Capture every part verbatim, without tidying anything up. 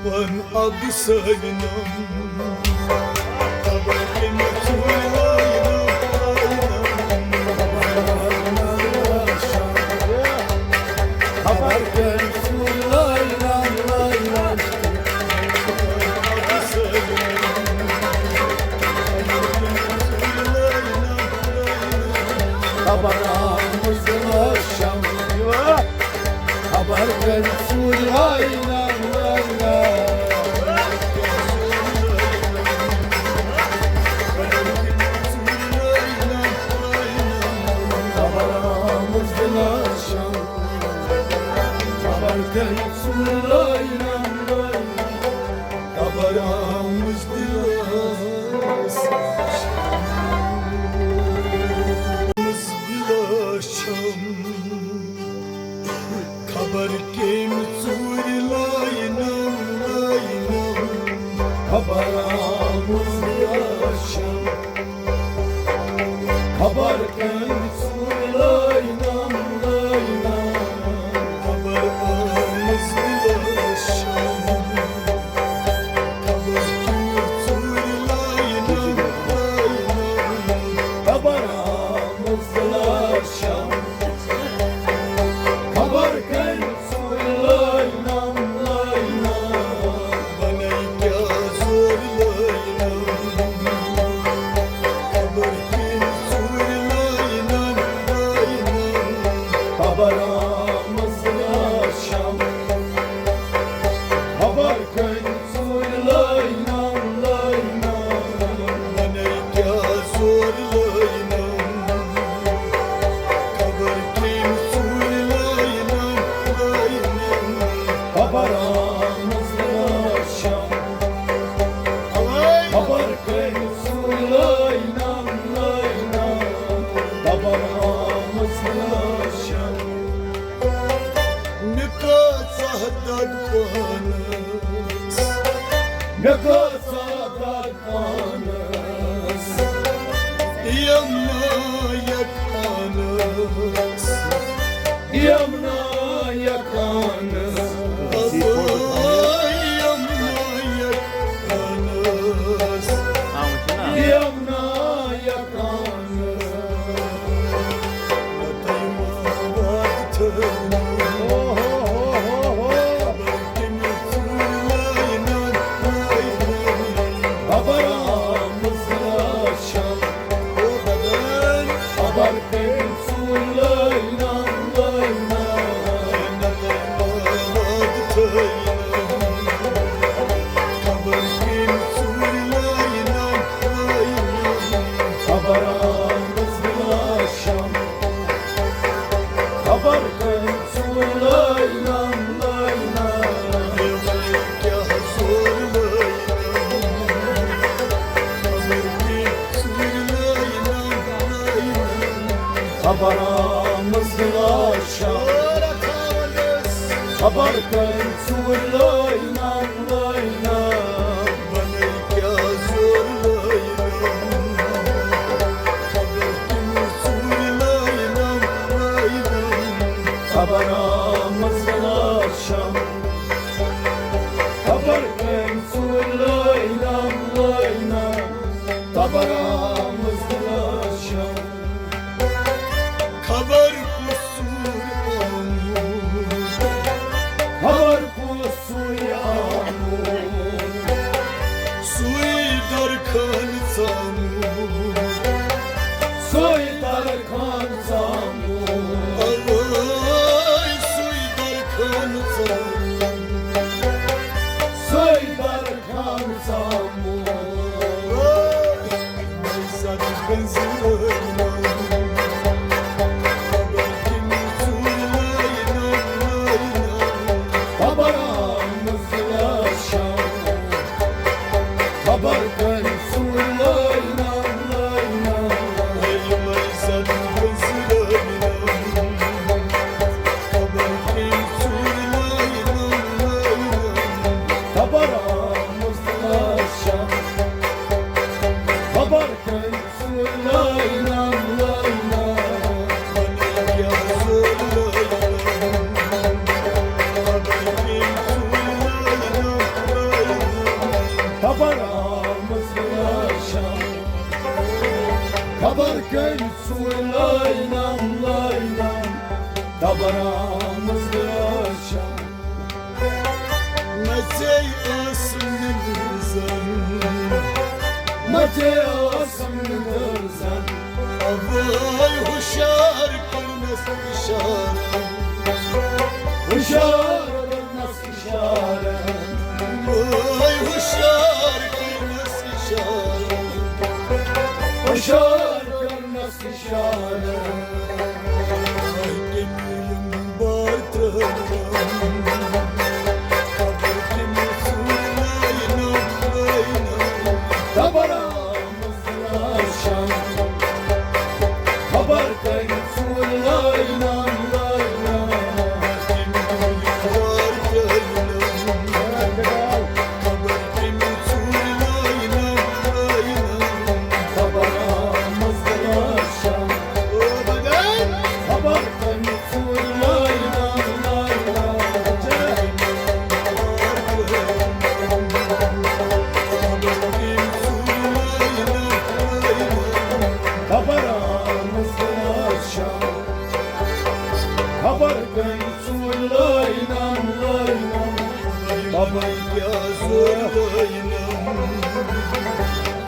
پن ابہٕ سٲلِنم۔ خبر کٔمۍ ژوٗرِ لٲینم، لٲینم۔ خبر کٔمۍ ژوٗرِ لٲینم، لٲینم۔ ابہٕ سٲلِنم۔ خبر آمٕژ لٲشم۔ خبر کٔمۍ ژوٗرِ لٲینم، لٲینم۔ خبر آمٕژ لٲشم۔ خبر کٔمۍ ژوٗرِ لٲینم، لٲینم۔ خبر آمٕژ دِلس۔ آمٕژ دِلس چھم۔ خبر کٔمۍ ژوٗرِ لٲینم، لٲینم۔ خبر آمٕژ دِلس چھم۔ خبر کٔمۍ ژوٗرِ لٲینم، لٲینم۔ خبر آمٕژ دِلس چھم۔ خبر کٔمۍ ژوٗرِ لٲینم، لٲینم۔ خبر آمٕژ دِلس چھم۔ خبر کٔمۍ ژوٗرِ لٲینم، لٲینم۔ بنے کیٛاہ زورِ لٲینم۔ خبر کٔمۍ ژوٗرِ لٲینم، لٲینم۔ خبر آمٕژ لٲشم۔ خبر کٔمۍ ژوٗرِ لٲینم، لٲینم۔ بنے کیٛاہ زورِ لٲینم۔ خبر کٔمۍ ژوٗرِ لٲینم، لٲینم۔ خبر آمٕژ لٲشم۔ خبر کٔمۍ ژوٗرِ لٲینم، لٲینم۔ خبر آمٕژ لٲشم۔ مےٚ کۭژاہ دگ پانس۔ مےٚ کۭژاہ دگ پانس۔ یمنا یک پانس۔ یمنا یک پانس۔ یمنا یک پانس۔ یمنا یک پانس۔ خبر آمٕژ لٲشم۔ خبر کٔمۍ ژوٗرِ لٲینم، لٲینم۔ خبر کٔمۍ ژوٗرِ لٲینم، لٲینم۔ خبر آمٕژ لٲشم۔ خبر کٔمۍ ژوٗرِ لٲینم، لٲینم۔ کیٛاہ زورِ لٲینم۔ خبر کٔمۍ ژوٗرِ لٲینم، لٲینم۔ خبر آمٕژ لٲشم۔ خبر کٔمۍ ژوٗرِ لٲینم، لٲینم۔ بنے کیٛاہ زورِ لٲینم۔ خبر کٔمۍ ژوٗرِ لٲینم، لٲینم۔ خبر آمٕژ لٲشم۔ خبر کٔمۍ ژوٗرِ لٲینم، لٲینم۔ خبر آمٕژ لٲشم۔ خبر کُس ژوٗرِ آمُت۔ خبر کُس ژوٗرِ آمُت۔ سُے درخان ژامُت۔ سُے درخان ژامُت۔ اوے Laynam, laynam, dabaramız yaşam. Mezey asmın zan, mezey asmın zan. Avay huşar kırmız işaret, huşar kırmız işaret. Avay huşar kırmız işaret, huşar kırmız Habar kayıtsın laynam laynam. Baba ya zor laynam.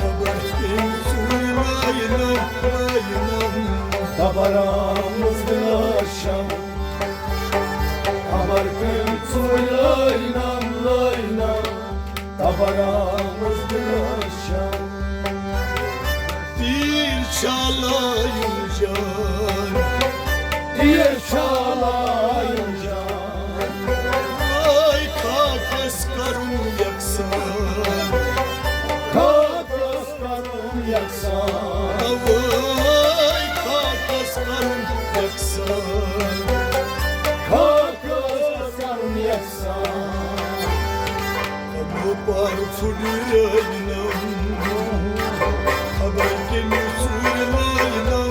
Habar kayıtsın laynam laynam. Dabaramız yaşam. Habar kayıtsın laynam laynam. Dabaramız yaşam. Dir çalayım can, dir çalayım can. Ay kakas karım yaksan, kakas karım yaksan. Ay kakas karım yaksan, kakas karım yaksan. Habar fırlayınam, habar gemi sürmeyinam.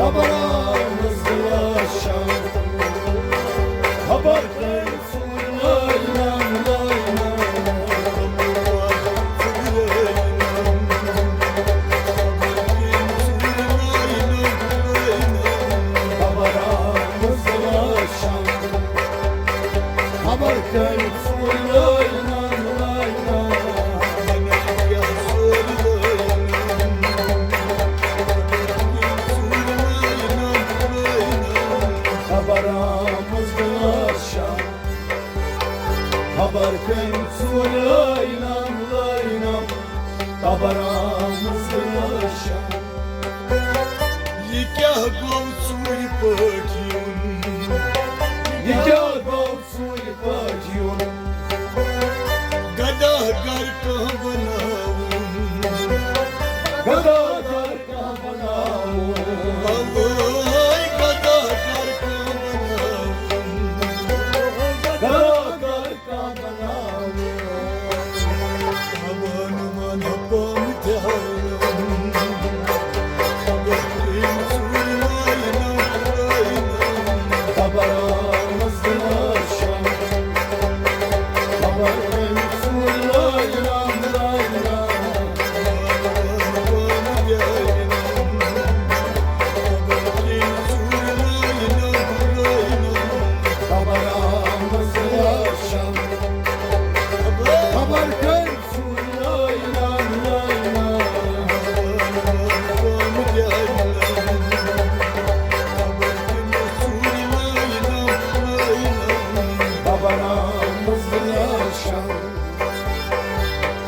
Habaramız yaşam, habar gemi sürmeyinam. Habaramız yaşam. Habar kayıtsın laynam laynam. Habaramız yaşam. Habar kayıtsın laynam laynam. Habaramız yaşam. Yikah gov suri pakiyun. Yikah gov suri pakiyun. Gada gar kahvanaun. Gada gar kahvanaun. Avai gada gar kahvanaun. Gada gar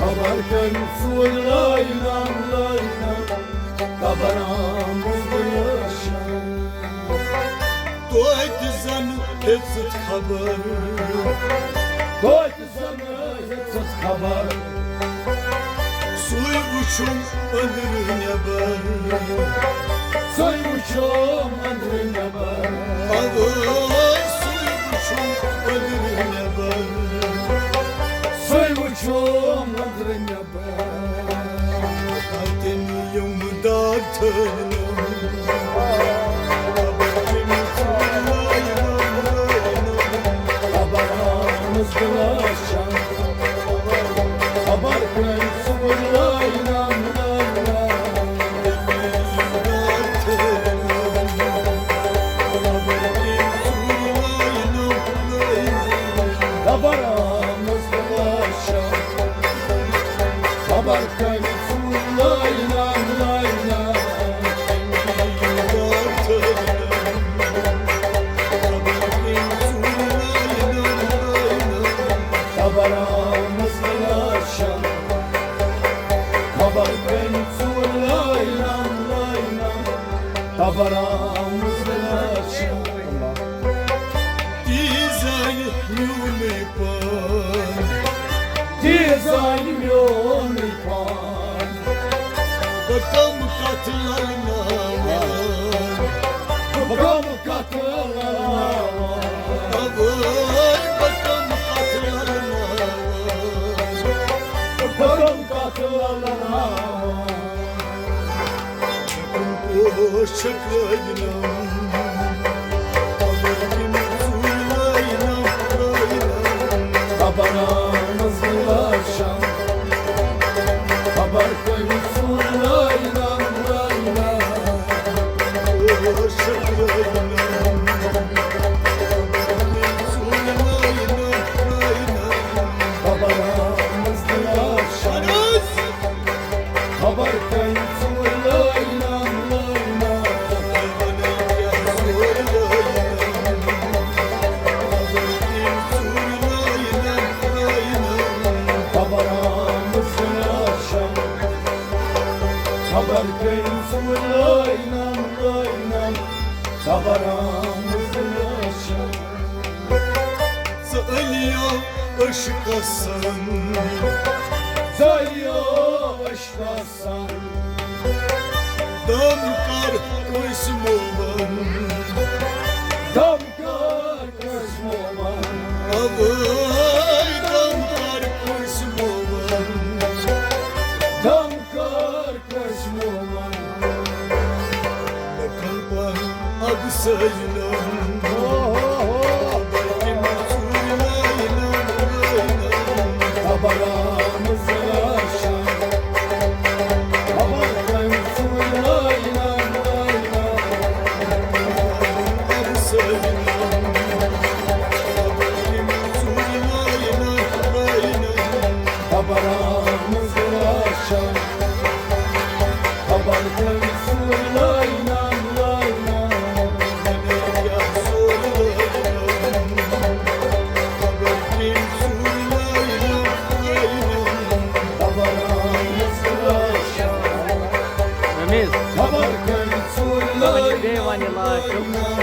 Habar kayıtsın laynam laynam. Habaramız yaşam. Toit zan hepsit habar. Toit zan hepsit habar. Suy uçum ömrüne bar. Suy uçum ömrüne bar. Avay suy uçum ömrüne bar. Suy uçum ömrüne bar. خبر آمٕژ لاشن، خبر کٔمۍ ژوٗر لٲینن، لٲینن۔ خبر آمٕژ لاشن۔ تی زانہِ میونُے پان، تی زانہِ میونُے پان۔ بہٕ کم کتھ للناوان، بہٕ کم کتھ للناوان۔ اوے بہٕ کم کتھ للناوان، بہٕ کم کتھ للناوان۔ پوش چھکھ لٲگۍ نم، خبر کٔمۍ ژوٗرِ لٲگۍ نم، لٲگۍ نم۔ خبر آمٕژ لاشن، خبر کٔمۍ ژوٗرِ لٲگۍ نم، لٲگۍ نم۔ پوش چھکھ لٲگۍ نم، خبر کٔمۍ ژوٗرِ لٲگۍ نم، لٲگۍ نم۔ خبر آمٕژ لاشن۔ خبر کٔمۍ ژوٗرِ لٲینم، لٲینم۔ خبر کٔمۍ ژوٗرِ لٲینم، لٲینم۔ خبر آمٕژ لاشن۔ خبر کٔمۍ ژوٗرِ لٲینم، لٲینم۔ خبر آمٕژ لاشن۔ ژٕ ألِو عشقس سان۔ ژٕ ألِو عشقس سان۔ دم کر کٲنٛسہِ مومن۔ دم کر کٲنٛسہِ مومن۔ اوے دم کر کٲنٛسہِ مومن۔ دم کر کٲنٛسہِ مومن۔ مےٚ کم پن اب سٲلِم۔ خبر کٔمۍ ژوٗرِ لٲینم، لٲینم۔ خبر آمٕژ لاشن۔ خبر کٔمۍ ژوٗرِ لٲینم، لٲینم۔ اب سٲلِم۔ خبر کٔمۍ ژوٗرِ لٲینم، لٲینم۔ خبر آمٕژ لاشن۔ خبر کٔمۍ ژوٗرِ لٲینم، لٲینم۔ خبر کٔمۍ ژوٗرِ لٲینم، لٲینم۔ خبر آمٕژ لاشن۔ رمیز۔ خبر کٔمۍ ژوٗرِ لٲینم، بیٚیہِ وَنہِ لاش۔ لٲینم۔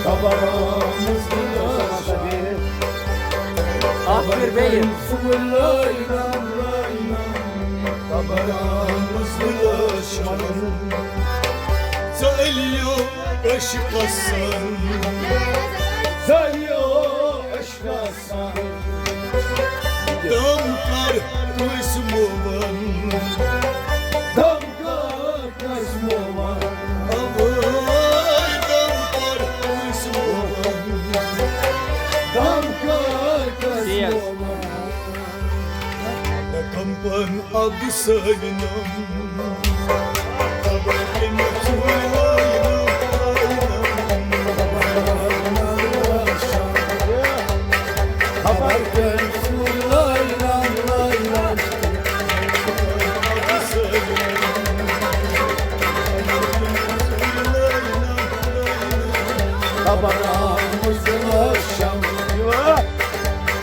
خبر آمٕژ لاشن۔ اکھ پھِر بیٚیہِ۔ ژٕ ألِو عشقس سان۔ ژٕ ألِو عشقس سان۔ دم کر کٲنٛسہِ مومن۔ دم کر کٲنٛسہِ مومن۔ اوے دم کر کٲنٛسہِ مومن۔ دم کر کٲنٛسہِ تیز۔ مومن۔ مےٚ کم پن اب سٲلِم۔ خبر کٔمۍ ژوٗرِ لٲینم، لٲینم۔ خبر کٔمۍ ژوٗرِ لٲینم، لٲینم۔ خبر آمٕژ لاشن۔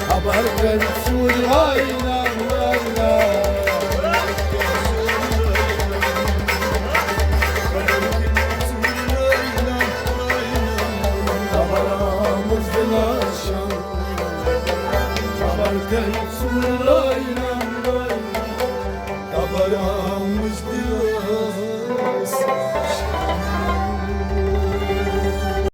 خبر کٔمۍ ژوٗرِ لٲینم، لٲینم۔ خبر آمٕژ لاشن۔ خبر کٔمۍ ژوٗرِ